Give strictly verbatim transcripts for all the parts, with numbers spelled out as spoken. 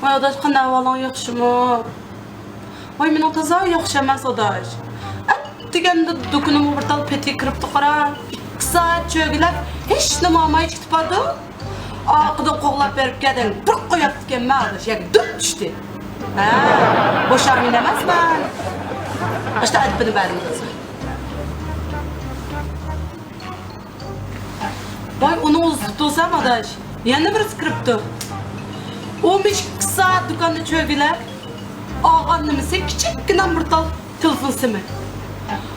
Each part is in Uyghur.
ۋاي ئاداش، قانداق ئەھۋالىڭ، ياخشىمۇ؟ ۋاي مېنىڭ تازا ياخشى ئەمەس ئاداش. ئەتىگەندە دۇكىنىمغا بىر تال پېتى كىرىپتۇ قارا. ئىككى سائەت چۆگىلەپ ھېچنېمە ئالماي كېتىپ بارىدۇ. ئارقىدىن قوغلاپ بېرىپ كەلدىم، بىر قويۇپتىكەنمەن ئاداش، يەنە دۈم چۈشتى. ھە، بوشاڭ مېنى ئەمەسمەن. ئاشتا ئەدىپىنى بەردىم قىزغا. ۋاي ئۇنىڭ ئۇزىتىپ تۇرسام ئاداش، يەنە بىرسى كىرىپتۇ. ئۇ مۇشۇ ئىككى سائەت دۇكاننى چۆگىلەپ ئالغان نېمىسى كىچىككىنە بىر تال تېلېفون سىمى.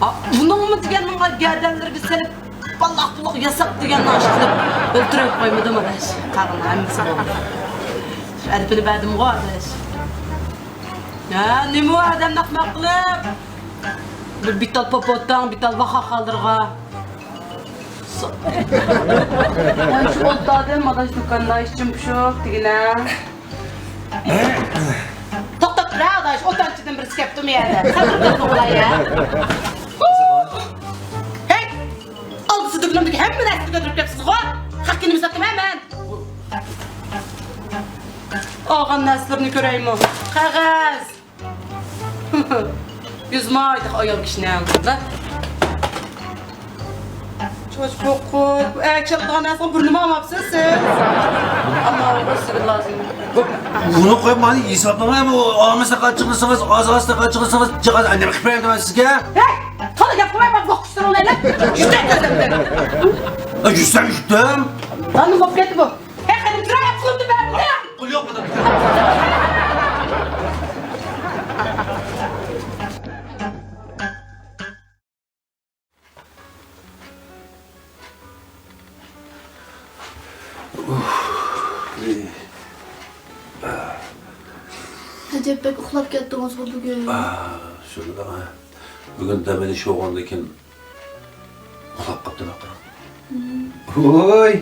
ئا، بۇنىڭمۇ دېگەن ماڭا گەدەنلىرىگە سېلىپ باللاق-بۇللاق ياساق دېگەننى ئاشۇ قىلىپ ئۆلتۈرۈپ قويمىدىم ئاداش. قالغان ھەممىسى بولدى. ئەدىپىنى بەردىمغۇ ئاداش. ھە، نېمە ئۇ ئادەمنى ئەخمەق قىلىپ؟ بىر بىتال پوپوتاڭ، بىتال ۋاخاخالىرىغا. مانا شۇ ئولتۇردۇم، ئاداش دۇكاندا ئىچىم پۇشۇپ دېگىنە. توختاپ تۇر، ئاداش، ئوتانچىدىن بىرسى كەپتۇ مۇ يەردە؟ سەن تۇرۇپ توختىغىلا يا. ھەي! ئالدىسى دۇكىنىمدىكى ھەممە نەرسىنى كۆتۈرۈپ كەپسىزغۇ؟ خەقكە نېمە ساتتىم ھە مەن؟ ئالغان نەرسىلىرىنى كۆرەيمۇ؟ قەغەز! يۈز مايدىغا ئايال كىشىنىڭ. چوچ قوقۇپ، ئەكشەپ تۇرغان نەرسىنىڭ بىرنىمۇ ئالماپسىز سىز. ئەمما ئۇ سىزگە لازىم. بۇنى قويۇپ، مانا ھېسابلىما، بۇ ئالمىسا قاچىقلىسىڭىز، ئاز ئاز قاچىقلىسىڭىز، جىق ئاز، نېمە قىلىپ بېرەمدىمەن سىزگە؟ ھەي، تولا گەپ قىلماي، مانا بوقۇشتۇرۇڭ ئەلە. يۈزدەن كۆزەمدىن. يۈزدەن يۈزدەن. ئاندىن بولۇپ كەتتى بۇ. ھەي، قېنىم، چىراي ئاپ قىلىپتۇ بەرمىدى. قول يوق بۇنىڭ. ئەجەب بەك ئۇخلاپ كەتتىڭىزغۇ بۈگۈن. ئا، شۇنداق. بۈگۈن دەم ئېلىش بولغاندىن كېيىن ئۇخلاپ قاپتىمەن قاراڭ. ھوي!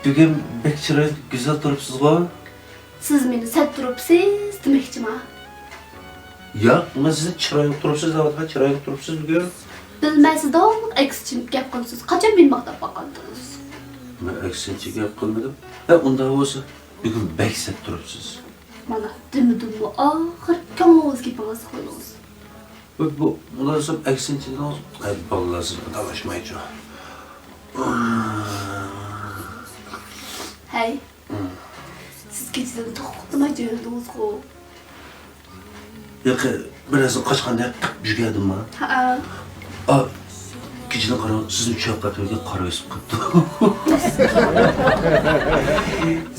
بۈگۈن بەك چىرايلىق، گۈزەل تۇرۇپسىزغۇ؟ سىز مېنى سەت تۇرۇپسىز دېمەكچىما؟ ياق، مەن سىزنى چىرايلىق تۇرۇپسىز دەۋاتىمەن، چىرايلىق تۇرۇپسىز بۈگۈن. بىلمەي سىز داۋاملىق ئەكسىچە گەپ قىلىسىز. قاچان مېنى ماختاپ باققانتىڭىز؟ مەن ئەكسىچە گەپ قىلمىدىم. ھە، ئۇنداق بولسا، بۈگۈن بەك سەت تۇرۇپسىز. مانا، دېمىدىممۇ ئاخىر كۆڭلىڭىز گېپىڭىزنى قىلدىڭىز. بۇ، بۇ، بۇلار سەن ئەكسىنچە دېدىڭىز. ئەي، بالىلار سىز ئاداپلاشمايچۇ. ھەي، سىز كېچىدىن توختىماي جۆيلىدىڭىزغۇ. ياقى، بىرەرسى قاچقاندەك قىپ يۈگەردىمما؟ ھەئە. ئا، كېچىدىن قاراڭ، سىزنى چۈشۈرۈپ قاپتىمىكىن، قارا بېسىپ قاپتۇ.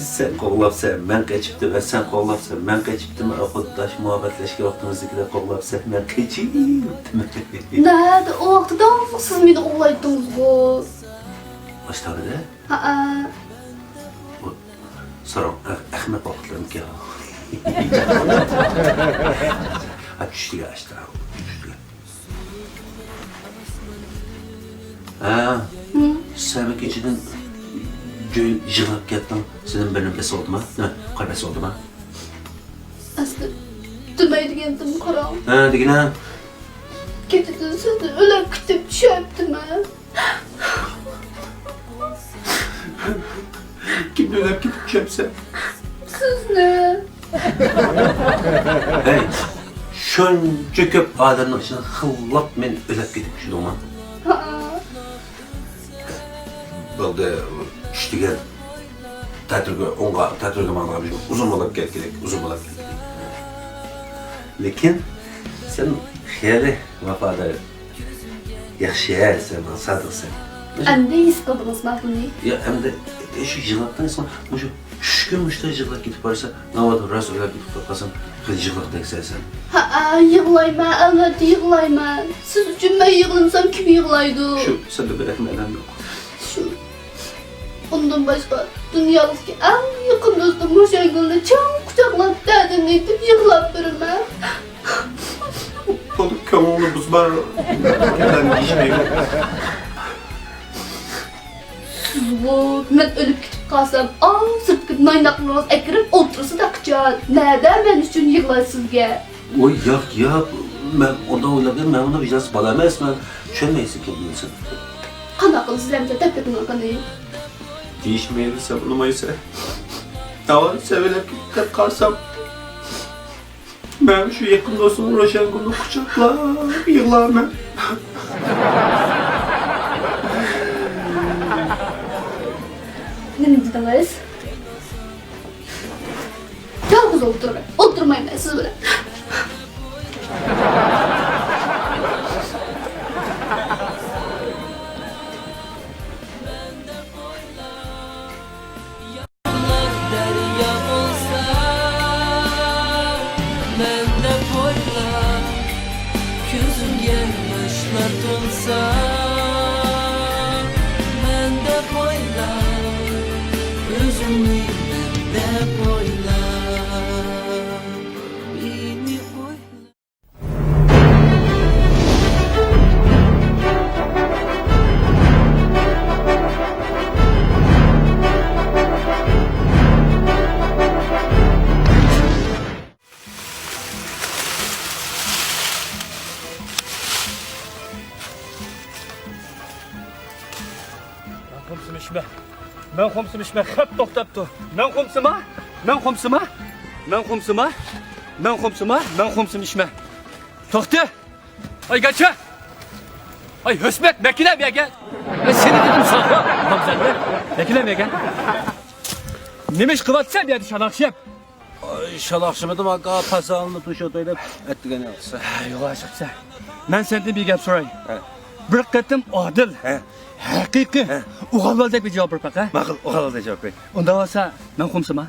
سەن قوغلاپسەن، مەن قېچىپتىمەن، سەن قوغلاپسەن، مەن قېچىپتىمەن. ئۇ خۇددى داش مۇھەببەتلەشكەن ۋاقتىمىزدىكىدەك قوغلاپسەن، مەن قېچىپتىمەن. نەدە ئۇ ۋاقىتتا سىز مېنى قوغلايتتىڭىزغۇ؟ ئاشتانىدە؟ ھەئە. ساراڭ ئەخ-، ئەخمەق ۋاقىتلىرىمكەن. ھە، چۈشتىگە ئاشتا، چۈشتىگە. ھە، سەن كېچىدىن جۆ-، يىغلاپ كەتتىڭ. سېنىڭ بىرنى بېسىۋالدىما؟ نېمە؟ قارا بېسىۋالدىما؟ ئەسلى دېمەي دېگەنتىم، قاراڭ. ھە، دېگىنە. كېچىدىن سىزنى ئۆيلەپ كېتىپ چۈشەپتىمەن. كىمنى ئۆيلەپ كېتىپ چۈشەپسەن؟ سىزنى. ھەي، شۇنچە كۆپ ئادەمنىڭ ئىچىدىن خىللاپ مېنى ئۆيلەپ كېتىپ چۈشىدىڭما؟ ھە. بولدى، چۈش دېگەن تەتۈرگە، ئوڭغا تەتۈرگە ماڭىدىغان بىر ئۇزۇن بولاپ كەتكىلى، ئۇزۇن بولاپ كەتكىلى. لېكىن سەن خېلى ۋاپادار، ياخشى سەن، سادىقسەن. ئەمدى ھېس قىلدىڭىزما بۇنى؟ يا، ئەمدى شۇ يىغلاپتىڭىزما؟ مۇشۇ چۈشكە مۇشۇنداق يىغلاپ كېتىپ بارسا، ناۋادا راست ئۆيلەپ كېتىپ قالسام، خېلى يىغلاقتەكسەن سەن. ھەئە، يىغلايمەن، ئەلۋەتتە يىغلايمەن. سىز ئۈچۈن مەن يىغلىمىسام، كىم يىغلايدۇ؟ شۇ، سەندە بىر ئەھمىيەت يوق. شۇ. ئۇندىن باشقا، دۇنيادىكى ئەڭ يېقىن دوستۇم روشەنگۈلنى چىڭ قۇچاقلاپ، دەردىمنى ئېيتىپ يىغلاپ بېرىمەن. بولدى، كۆڭلۈڭنى بۇزما. سىزغۇ، مەن ئۆلۈپ كېتىپ قالسام، ئاۋۇ سىرتقا نايناقلىرىڭىز ئەكىرىپ ئولتۇرسىدا قىچان، نەدە مەن ئۈچۈن يىغلايسىز گە؟ ۋوي ياق ياق، مەن ئۇنداق ئويلاپ، مەن ئۇنداق ۋىجدانسىز بالا ئەمەسمەن، چۈشەنمەيسىز گېپىمنى. قانداق قىلىسىز ئەمدى دەپ بېقىڭ قېنى. دېيىشمەيلى سەن ئۇنىمايسەن. داۋان سەۋەنلەپ كېتىپ قارىسام، مەن شۇ يېقىن دوستۇم روشەنگۈلنى قۇچاقلاپ يىغلايمەن. نېمە دېدىڭىز؟ يالغۇز ئولتۇرىمەن. ئولتۇرمايمەن سىز بىلەن. دەريا بولسا، مەن دەپ ئويلا، كۆزۈمگە ياشلار تولسا، مەن دەپ ئويلا، ئۆزۈڭنى مەن دەپ ئويلا، مېنى ئويلا. مەن خۇمسىمۇ ئىچمە. مەن خۇمسىمۇ ئىچمە. خەپ توختاپتۇ. مەن خۇمسىما؟ مەن خۇمسىما؟ مەن خۇمسىما؟ مەن خۇمسىما؟ مەن خۇمسىمۇ ئىچمە. توختى! ئاي، گاچا! ئاي، ھۆسمەت، مەكىنە بەرگەن! مەن سېنى دېدىم، ساقا! مامزەللە، مەكىنە بەرگەن! نېمە ئىش قىلىۋاتىسەن بۇ يەردە شالاقشىپ؟ ئاي، شالاقشىمىدىم، ئاكا، پازالنى توشۇتاي دەپ ئەتىگەن ياخشىسى. ھە، يوغان چىقىپسەن. مەن سەندىن بىر گەپ سوراي. ھە. بىر قېتىم ئادىل، ھە، ھەقىقىي، ھە، ئوغاللاردەك بىر جاۋاب بېرىپ باق، ھە؟ ماقۇل، ئوغاللاردەك جاۋاب بېرەي. ئۇنداق بولسا، مەن خۇمسىما؟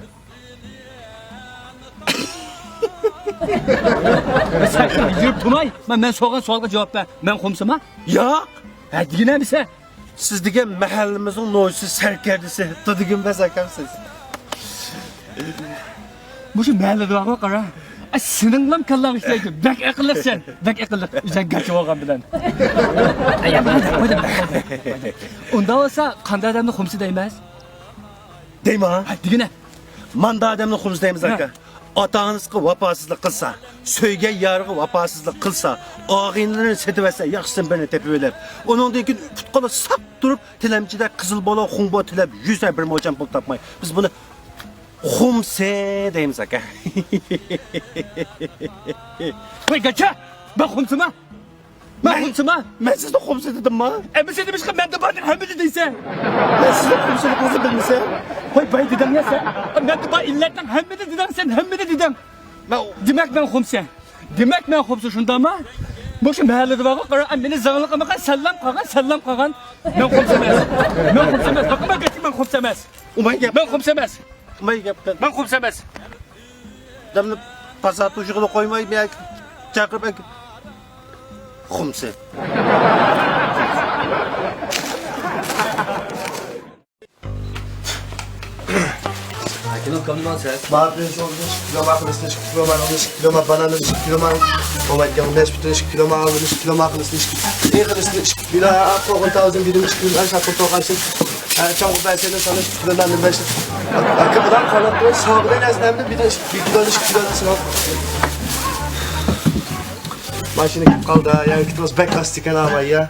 سەن يۈرۈپ تۇرماي، مەن، مەن سورىغان سوئالغا جاۋاب بەر. مەن خۇمسىما؟ ياق. ھە، دېگىنە بىسە. سىز دېگەن مەھەللىمىزنىڭ نوچىسى، سەركەردىسى، دىدىگۈمبەز ئاكامسىز. مۇشۇ مەھەللىدە بارغۇ قارا. ئە، سېنىڭلام كاللاڭ ئىشلەيدۇ. بەك ئەقىللىقسەن، بەك ئەقىللىق. ئۆزۈڭ گاچا بولغان بىلەن. ئۇنداق بولسا، قانداق ئادەمنى خۇمسى دەيمىز؟ دەيما؟ ھە، دېگىنە. ماندا ئادەمنى خۇمسى دەيمىز، ھە، ئاكا. ئاتا-ئانىسىغا ۋاپاسىزلىق قىلسا، سۆيگەن يارىغا ۋاپاسىزلىق قىلسا، ئاغىنىلىرىنى سېتىۋەتسە، ياخشىسىدىن بىرنى تېپىۋېلىپ، ئۇنىڭدىن كېيىن پۇت-قولى ساق تۇرۇپ، تىلەمچىدە قىزىل بولۇ، خۇڭبو تىلەپ يۈرسە، بىر موچەن پۇل تاپماي. بىز بۇنى خۇمسى دەيمىز، ئاكا. ۋاي، گاچا! مەن خۇمسىما؟ مەن خۇمسىما؟ مەن سىزنى خۇمسى دېدىمما؟ ئەمىسە نېمىشقا مەندە بارنىڭ ھەممىنى دەيسەن؟ مەن سىزنى خۇمسىلىقىڭىزنى بىلمىسەم. ۋاي، باي دېدىڭ يا سەن. مەندە بار ئىللەتنىڭ ھەممىنى دېدىڭ سەن، ھەممىنى دېدىڭ. مەن دېمەك، مەن خۇمسى. دېمەك، مەن خۇمسى، شۇنداقمۇ؟ مۇشۇ مەھەللىدە بارغۇ، قارا، مېنى زاڭلىقىمغا سەللەم قالغان، سەللەم قالغان. مەن خۇمسى ئەمەس. مەن خۇمسى ئەمەس. باقما، مەن خۇمسى ئەمەس. ئۇماي گەپ. مەن خۇمسى ئەمەس. ئۇماي گەپ. مەن خۇمسى ئەمەس. ئادەمنى پازا توشۇغىلى قويماي، مەن چاقىرىپ ئەكىپ. خۇمسى. ئاكىنىڭ كاملىمان سەن. ماپىن سوزدى، ئىككى كىلو ماقىلىسىنى، ئىككى كىلو ماقىلىسىنى، ئىككى كىلو ماپانانى، ئىككى كىلو ما-، ئومايتكان نەشپۈتىنى، ئىككى كىلو ماقىلىسىنى، ئىككى كىلو ماقىلىسىنى، ئىككى كىلو، ئېغىرىسىنى، ئىككى كىلو، ئاققوغۇن تاۋۇزىنى، بىدىن ئىككى كىلو، ئاشاق پۇل توغراشتىن، چاڭغۇ بەسىنى، سانى ئىككى كىلو، ناننى بەش. ئاكا، بۇلار قانداق قىلىش؟ ساغدىن ئەسلەمدە بىدىن ئىككى كىلو، ئىككى كىلو دېسىڭىز. ماشىنا كېلىپ قالدى، يەنە كېتىۋاتسا بەك ئاستا ئىكەن، ئاماي يا.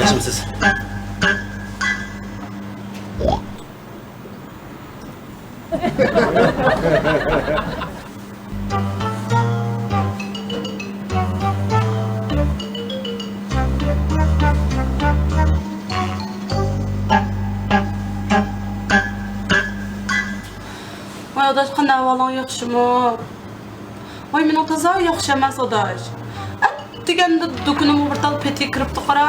ياخشىمۇسىز؟ ۋاي ئاداش، قانداق ئەھۋالىڭ، ياخشىمۇ؟ ۋاي مېنىڭ تازا ياخشى ئەمەس ئاداش. ئەتىگەندە دۇكىنىمغا بىر تال پېتى كىرىپتۇ، قارا.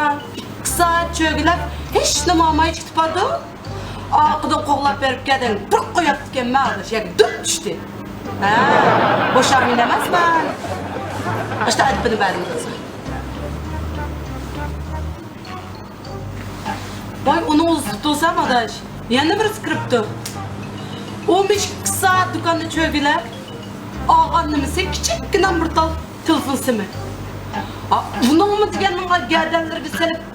سائەت چۆگىلەپ، ھېچنېمە ئالماي چىقىپ بارىدۇ. ئارقىدىن قوغلاپ بېرىپ كەلدىڭ، بىر قويۇپتىكەنمەن، ئاداش، يەنە دۈم چۈشتى. ھە، بوشاڭ ئەمەسمەن. ئاشتا ئەدىپىنى بەردىم. ۋاي، ئۇنى ئۇزىتىپ تۇرسام، ئاداش، يەنە بىرسى كىرىپتۇ. ئۇ مۇشۇ ئىككى سائەت دۇكاننى چۆگىلەپ، ئالغان نېمىسى كىچىككىنە بىر تال تېلېفون سىمى. ئا، بۇنىڭمۇ دېگەننىڭ گەدەنلىرىگە سېلىپ،